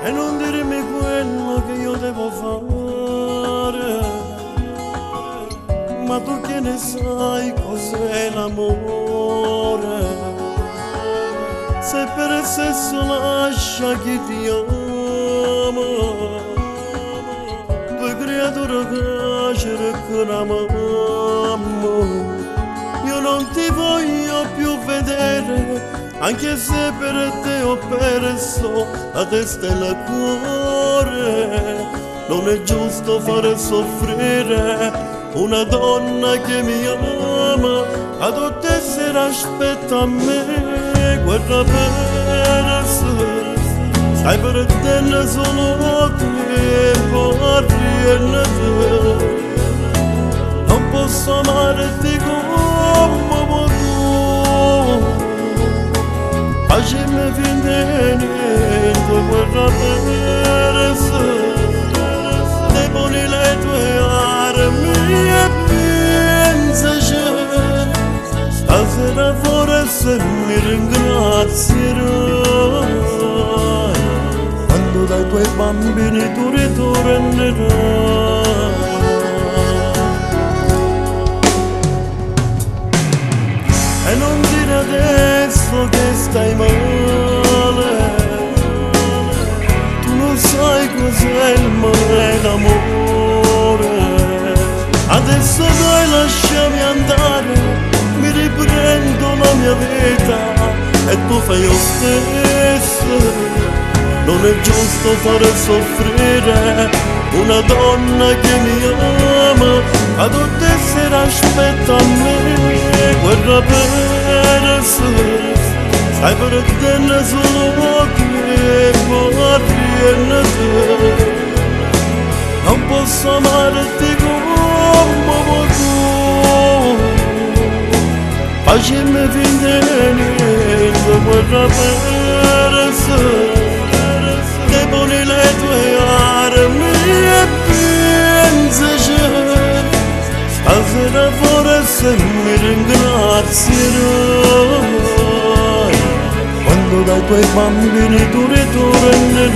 E non dirmi quello che io devo fare. Ma tu che ne sai cos'è l'amore? Se per sesso lascia chi ti ama, due creature che cercano una mamma. Io non ti voglio più vedere, anche se per te ho perso la testa e il cuore. Non è giusto fare soffrire una donna che mi ama, ad tutte sere aspetta a me, guerra persa. Stai perdendo solo tempo a riendere. Non posso amarti come vuoi tu. Facciami finta niente, guerra persa. Deponi le tue armi e pensaci. Stasera forse mi ringrazierai quando dai tuoi bambini tu ritornerai. E non dire adesso che stai male, tu non sai cos'è il male d'amore. Adesso dai, lasciami andare, mi riprendo la mia vita e tu fai lo stesso. Non è giusto fare soffrire una donna che mi ama, a tutte sere aspetta a me, guerra persa. Stai perdendo solo tempo a riendere. Non posso amarti come vuoi tu. Facciami finta niente, guerra persa. Deponi le tue armi e pensaci. Stasera forse mi ringrazierai quando dai tuoi bambini tu ritornerai.